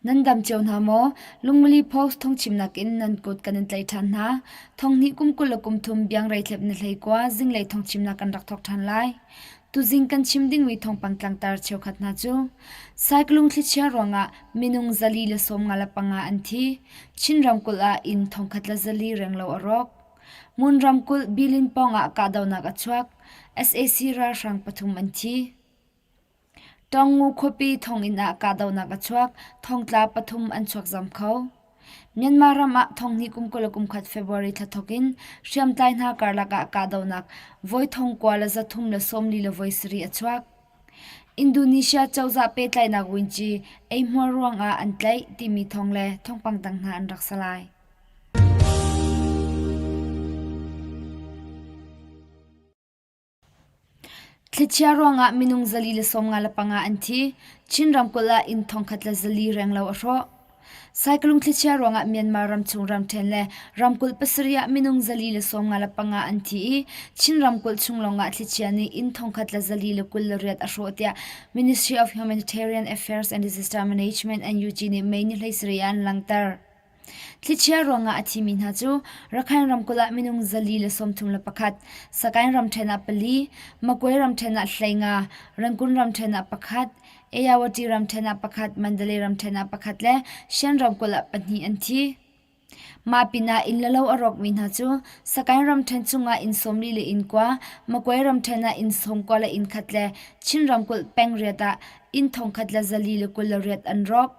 Nan dam cio hna maw? Lungmili Post thawngchimnak in nan kut kan in tlaih ṭhan hna. Thonghnih kum 23 biangrei thlep ni 19 zinglei thawngchimnak kan rak thawk ṭhan lai. Tuzing kan chim dingmi thawngpang tlangtar cheukhat hna cu Saiklung thlichia ruangah minung 455 an thi. Chin ramkulh ah inn 1,400 renglo a rawk. Ngun ramkulh Bilin pawngah kahdohnak a chuak. Sac ralhrang pathum an thi. Tawngu khuapi thonginn ah kahdohnak a chuak, thongtla pathum an chuakzam kho. Myanmar ram ah thonghnih kum 21 February thla thawk in hriamtlai hna karlak ah kahdohnak voi 1337 a chuak. Indonesia cozah pehtlaihnak vuanci eihmuar ruangah an tlaih timi thawng le thawngpang dang hna an rak si lai. Thlichia ruangah minung 455 an thi. Chin ramkulh ah inn 1,400 renglo a hrawh. Saiklung thlichia ruangah Myanmar ramchung ramṭhen le ramkulh pasarih ah minung 455 an thi i Chin ramkulh chung lawngah thlichia nih inn 1,428 a hrawh tiah Ministry of Humanitarian Affairs and Disaster Management NUG nih May ni 17 ah an langhter. Thlichia ruangah a thimi hna cu Rakhine ramkulh ah minung 431, Sagaing ramṭhen ah pali, Magway ramṭhen ah 15, Rangoon ramṭhen ah pakhat, Ayeyawady ramṭhen ah pakhat, Mandalay ramṭhen ah pakhat le Shan ramkulh ah pahnih an thi. Mah pinah inn le lo a rawkmi hna cu Sagaing ramṭhen chungah inn 40 le inn kua, Magway ramṭhen ah inn 90 le inn khat le Chin ramkulh peng riat ah inn 1,428 an rawk.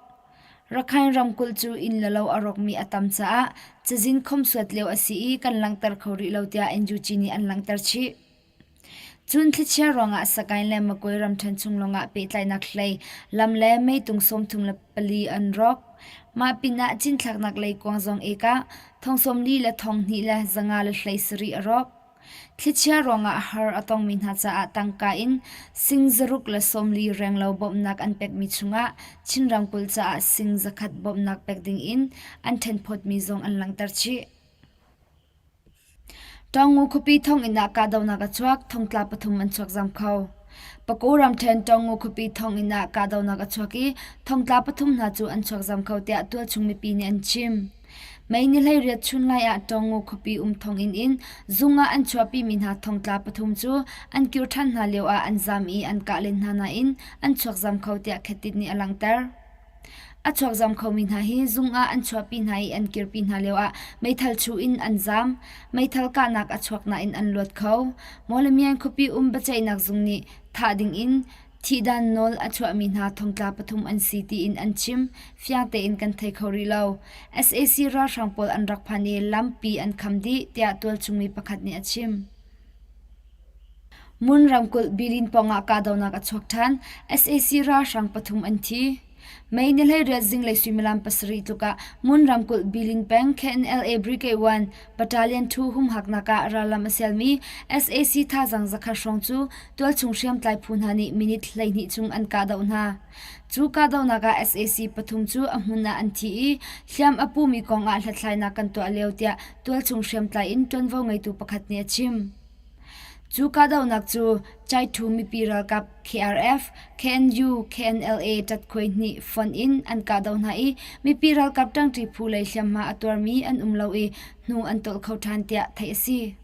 Rakhine ramkulh cu inn le lo a rawkmi a tam caah cazin khomhsuat lio a si i kan langhter kho rih lo tiah NUG nih an langhter chih. Cun thlichia ruangah Sagaing le Magway ramṭhen chung lawngah pehtlaihnak hlei, lam le meitung 34 an rawk. Mah pinah cinthlaknak leikuang zong ekah thong 40 le thong hnih le zanga le hlei sarih a rawk. Thlichia ruangah har a tongmi hna caah tangka in sing zaruk le 40 renglo bawmhnak an pekmi chungah Chin ramkulh caah sing zakhat bawmhnak pek ding in an ṭhenphawtmi zong an langhter chih. Tawngu khuapi thonginn ah kahdohnak a chuak, thongtla pathum an chuakzam kho. Paku ramṭhen Tawngu khuapi thonginn ah kahdohnak a chuak i thongtla pathum hna cu an chuakzam kho tiah tualchung mipi nih an chim. May ni 18 chunlai ah Tawngu khuapi um thonginn in zung ah an chuahpimi hna thongtla pathum cu an kir ṭhan hna lio ah an zaam i an kah len hna nain an chuakzam kho tiah Khetit nih a langhter. A chuakzam khomi hna hi zung ah an chuahpi hna i an kirpi hna lio ah meithal chuh in an zaam. Meithal kahnak a chuak nain an luat kho. Mawlamyine khuapi um biaceihnak zung nih thah ding in Thihdan nawl a chuahmi hna thongtla pathum an si tiin an chim. Fiang tein kan thei kho rih lo. Sac ralhrang pawl an rak phan i lampi an kham dih, tiah tualchung mi pakhat nih a chim. Mun ramkulh Bilin pawngah kahdohnak a chuak ṭhan. Sac ralhrang pathum an thi. May ni 18 zinglei suimilam pasarih tluk ah Mun ramkulh Bilin peng KNLA Brigade 1 Battalion 2 humhaknak ah rallam a sialmi sac thazaang zakhat hrawng cu tualchung hriamtlai phu hna nih minute 12 chung an kahdoh hna. Cu kahdohnak ah sac pathum cu a hmun ah an thi i hliam a pumi kong ah hlathlainak kan tuah lio tiah tualchung hriamtlai in ṭuanvo ngeitu pakhat nih a chim. Cu kahdohnak cu Chaithu mipi ralkap KRF, KNU, KNLA ṭatkhuai hnih fonh in an kahdoh hna i mipi ralkap ṭangṭi phu lei hliamhma a tuarmi an um lo i hnu an tolh kho ṭhan tiah theih a si.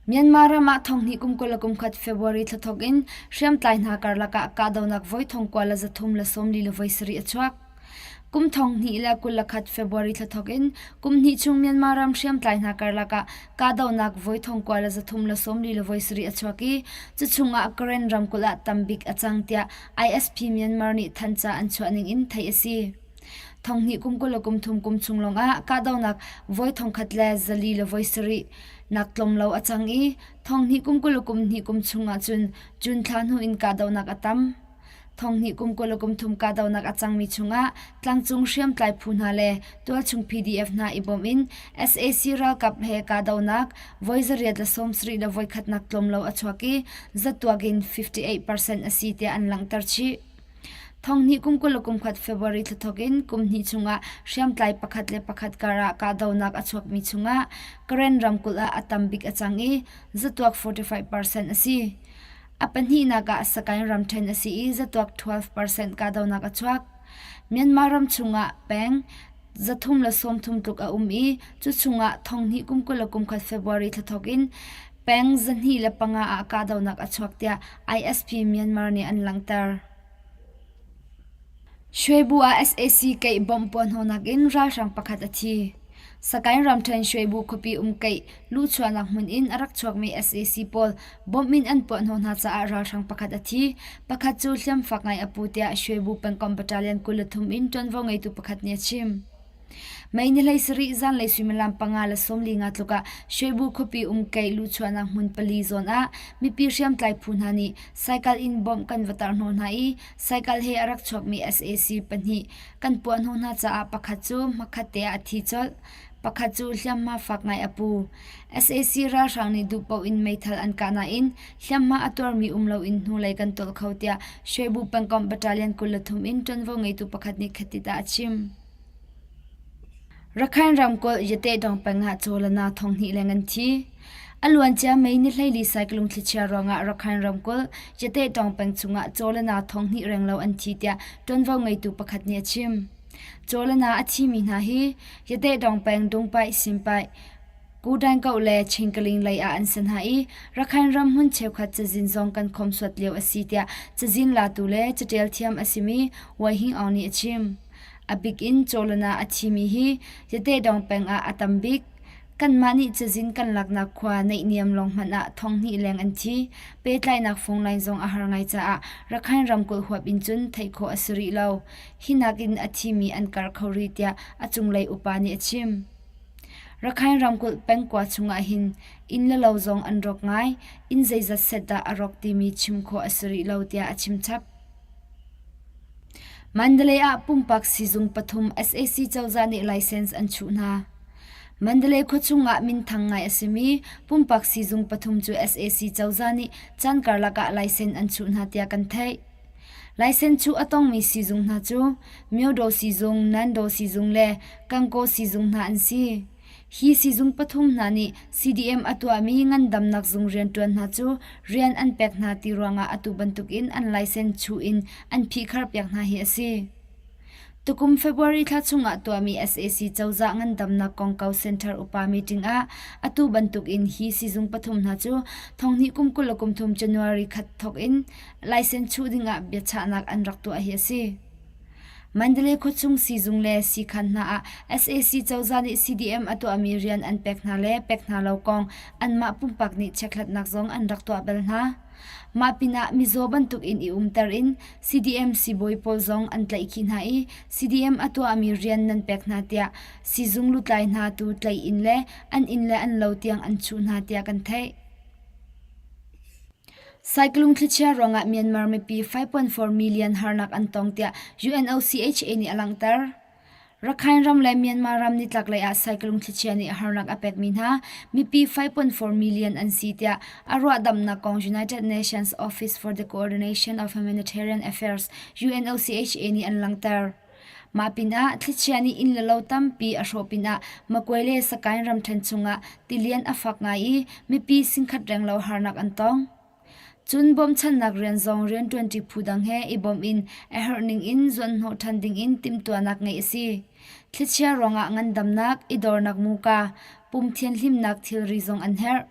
Myanmar ram ah thonghnih kum 21 February thla thawk in hriamtlai hna karlak ah kahdohnak voi thong 2,347 a chuak. Kum 2021 February thla thawk in kum hnih chung Myanmar ram hriamtlai hna karlak ah kahdohnak voi 2,347 a chuak i cu chungah Karen ramkulh ah tambik a cang tiah ISP Myanmar nih thanhca an chuah ning in theih a si. Thonghnih kum 23 kum chung lawngah kahdohnak voi 1,407 nak tlawm lo a cang i thonghnih kum 22 kum chung ahcun June thla hnu in kahdohnak a tam. Thonghnih kum 23 kahdohnak a cangmi chungah tlangcung hriamtlai phu hna le tualchung PDF hna i bawmh in sac ralkap he kahdohnak voi 870 le voikhatnak tlawm lo a chuak i zatuak in 58% a si tiah an langhter chih. Thonghnih kum 23 February thla thawk in kum hnih chungah hriamtlai pakhat le pakhat kar ah kahdohnak a chuakmi chungah Karen ramkulh ah a tam bik a cang i zatuak 45% a si. A pahnihnak ah Sagaing ramṭhen a si i zatuak 12% kahdohnak a chuak. Myanmar ram chungah peng 330 tluk a um i cu chungah 2000 kum 21 February thla thawk in peng 205 ah kahdohnak a chuak tiah ISP Myanmar nih an langhter. Shwebu ah sac keih bomb puahhnawhnak in ralhrang pakhat a thi. Sagaing ramṭhen Shwebu khuapi um keih luhchuahnak hmun in a rak chuakmi sac pawl bomb in an puahhnawh hna caah ralhrang pakhat a thi. Pakhat cu hliamfak ngai a pu tiah Shwebu pengkomh battalion 23 in ṭuanvo ngeitu pakhat nih a chim. May ni 17 zanlei suimilam panga le 45 tluk ah Shwebu khuapi um keih luhchuahnak hmun pali zawn ah mipi hriamtlai phu hna nih cycle in bomb kan va tarhnawh hna i cycle he a rak chuakmi sac pahnih kan puahhnawh hna caah pakhat cu hmakhat te ah a thi colh. Pakhat cu hliamhma fak ngai a pu. Sac ralhrang nih duhpaoh in meithal an kah nain hliamhma a tuarmi um loin hnulei kan tolh kho tiah Shwebu pengkomh battalion 23 in ṭuanvo ngeitu pakhat nih khatit ah a chim. Rakhine ramkulh Yatehdong peng ah caw le na 2000 leng an thi. A luancia May ni 14 saiklung thlichia ruangah Rakhine ramkulh Yatehdong peng chungah caw le na 2000 renglo an thi tiah ṭuanvo ngeitu pakhat nih a chim. Caw le na a thimi hna hi Yatehdong peng Dungpaih Sinpaih Kudaingkoh le Chingkaling lei ah an si hna i Rakhine ram hmun cheukhat cazin zong kan khawmsuat lio a si tiah cazin latu le caṭial thiam a simi Wai Hing Aung nih a chim. A bik in Cawlana a thimi hi Yatehdong peng ah a tam bik. Kanmah nih cazin kan laknak khua naihniam lawng hmanh ah 2000 leng an thi. Pehtlaihnak phone line zong a har ngai caah Rakhine ramkulh huap in cun theih khawh a si rih lo. Hi nakin a thimi an karh kho rih tiah a cunglei upa nih a chim. Rakhine ramkulh pengkua chungah hin inn le lo zong an rawk ngai. Inn zeizat set dah a rawk timi chim khawh a si rih lo tiah a chim chap. Mandalay ah pumpak siizung pathum sac cozah nih license an chuh hna. Mandalay khuachung ah minthang ngai a simi pumpak siizung pathum cu sac cozah nih caan karlak ah license an chuh hna tiah kan theih. License chuh a tongmi siizung hna cu Myodaw siizung, Nandaw siizung le Kangkaw siizung hna an si. Hi siizung pathum hna nih CDM a tuahmi ngandamnak zung rianṭuan hna cu rian an pek hna ti ruangah atu bantukin an license chuh in an phihkharpiak hna hi a si. Tukum February thla chungah tuahmi sac cozah ngandamnak kongkau center upa meeting ah atu bantukin hi siizung pathum hna cu thonghnih kum 23 January khat thawk in license chuh dingah biachahnak an rak tuah hi a si. Mandalay khuachung siizung le siikhan hna ah sac cozah nih CDM a tuahmi rian an pek hna le pek hna lo kong anmah pumpak nih chekhlatnak zong an rak tuah bal hna. Mah pinah mizaw bantuk in i umter in CDM siibawi pawl zong an tlaihkhih hna i CDM a tuahmi rian nan pek hna tiah siizung lutlai hna tu tlaih in le an inn le an lo tiang an chuh hna tiah kan theih. Saiklung thlichia ruangah Myanmar mipi 5.4 million harnak an tong tiah UNOCHA nih a langhter. Rakhine ram le Myanmar ram nitlaklei ah saiklung thlichia nih harnak a pekmi hna mipi 5.4 million an si tiah a ruahdamhnak kong United Nations Office for the Coordination of Humanitarian Affairs UNOCHA nih an langhter. Mah pinah thlichia nih inn le lo tampi a hrawh pinah Magway le Sagaing ramṭhen chungah tilian a fak ngai i mipi singkhat renglo harnak an tong. Cun bawmchannak rian zong rianṭuanṭi phu dang he i bawm in a herh ningin zuanhnawh ṭhan dingin timhtuahnak ngeih a si. Thlichia ruangah ngandamnak, i dornak muka, pum thianhlimnak thilri zong an herh.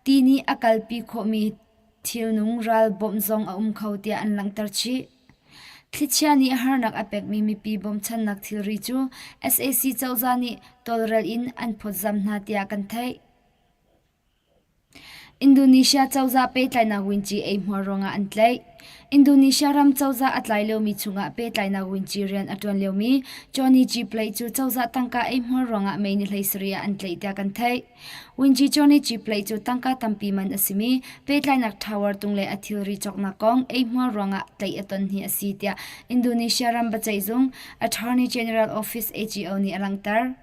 Ti nih a kalpi khawhmi thilnung ral bawmh zong a um kho tiah an langhter chih. Thlichia nih harnak a pekmi mipi bawmchannak thilri cu sac cozah nih tawlrel in an phawtzamh hna tiah kan theih. Indonesia cozah pehtlainak winci eihmuar ruangah an tlaih. Indonesia ram cozah a tlai liomi chungah pehtlainak winci rian a ṭuan liomi Johnny G. Plate cu cozah tangka eihmuar ruangah May ni 17 ah an tlaih tiah kan theih. Winci Johnny G. Plate cu tangka tampi man a simi pehtlainak tower tung le a thilri cawknak kong eihmuar ruangah tlaih a ton hi a si tiah Indonesia ram biaceihzung Attorney General Office AGO nih a langhter.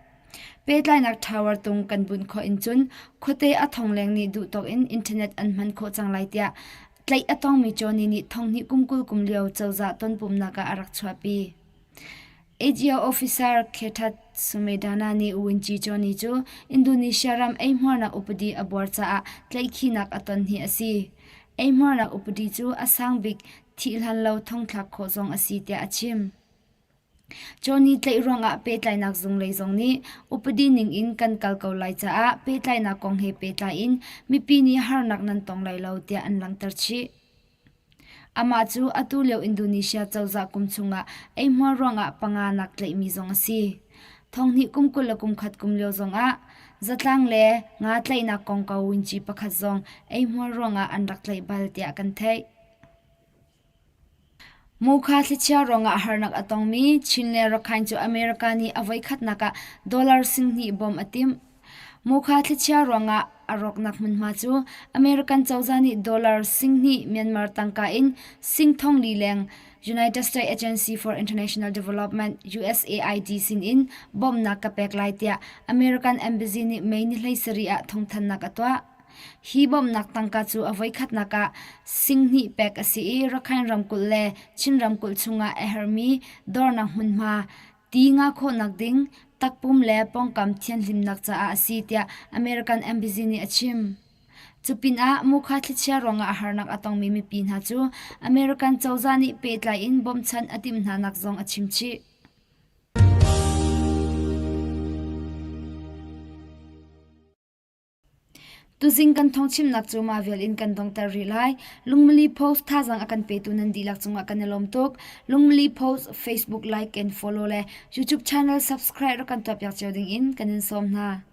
Pehtlainak tower tung kan bunh khawh in cun khuate a thongleng nih duhtawk in internet an hman khawh cang lai tiah tlaih a tongmi Johnny nih thonghnih kum 20 kum lio cozah tonpumnak ah a rak chuahpi. AGO officer Khethat Sumedana nih Winci Johnny cu Indonesia ram eihmuarnak upadi a buar caah tlaihkhihnak a ton hi a si. Eihmuarnak upadi cu a sang bik thih hlan lo thongthlak khawh zong a si tiah a chim. Johnny tlaih ruangah pehtlainak zung lei zong nih upadi ning in kan kal ko lai caah pehtlainak kong he pehtlai in mipi nih harnak nan tong lai lo tiah an langhter chih. Amah cu atu lio Indonesia cozah kum chungah eihmuar ruangah panganak tlaihmi zong a si. Thonghnih kum 21 kum lio zongah zatlang le nga tlaihnak kongkau winci pakhat zong eihmuar ruangah an rak tlaih bal tiah kan theih. Mukha thlichia ruangah harnak a tongmi Chin le Rakhine cu America nih a voikhatnak ah dollar 10,000 bawmh a timh. Mukha thlichia ruangah a rawknak hmunhma cu American cozah nih dollar 10,000 Myanmar tangka in sing thong li leng United States Agency for International Development USAID sinin bawmhnak ka pek lai tiah American Embassy nih May ni 17 ah thawngthanhnak a tuah. Hi bawmhnak tangka cu a voikhatnak ah 10,000 pek a si i Rakhine ramkulh le Chin ramkulh chungah a herhmi dornak hmunhma ti ngah khawhnak ding takpum le pawngkam thianhlimnak caah a si tiah American Embassy nih a chim. Cupinah Mukha thlichia ruangah harnak a tongmi mipi hna cu American cozah nih pehtlai in bawmhchanh a timh hna nak zong a chim chih. Tuzing kan thawngchimnak cu mah vial in kan donghter rih lai. Lungmili Post thazaang a kan petu nan dihlak cungah kan i lawm tuk. Lungmili Post Facebook like and follow le YouTube channel subscribe rak kan tuahpiak cio ding in kan in sawm hna.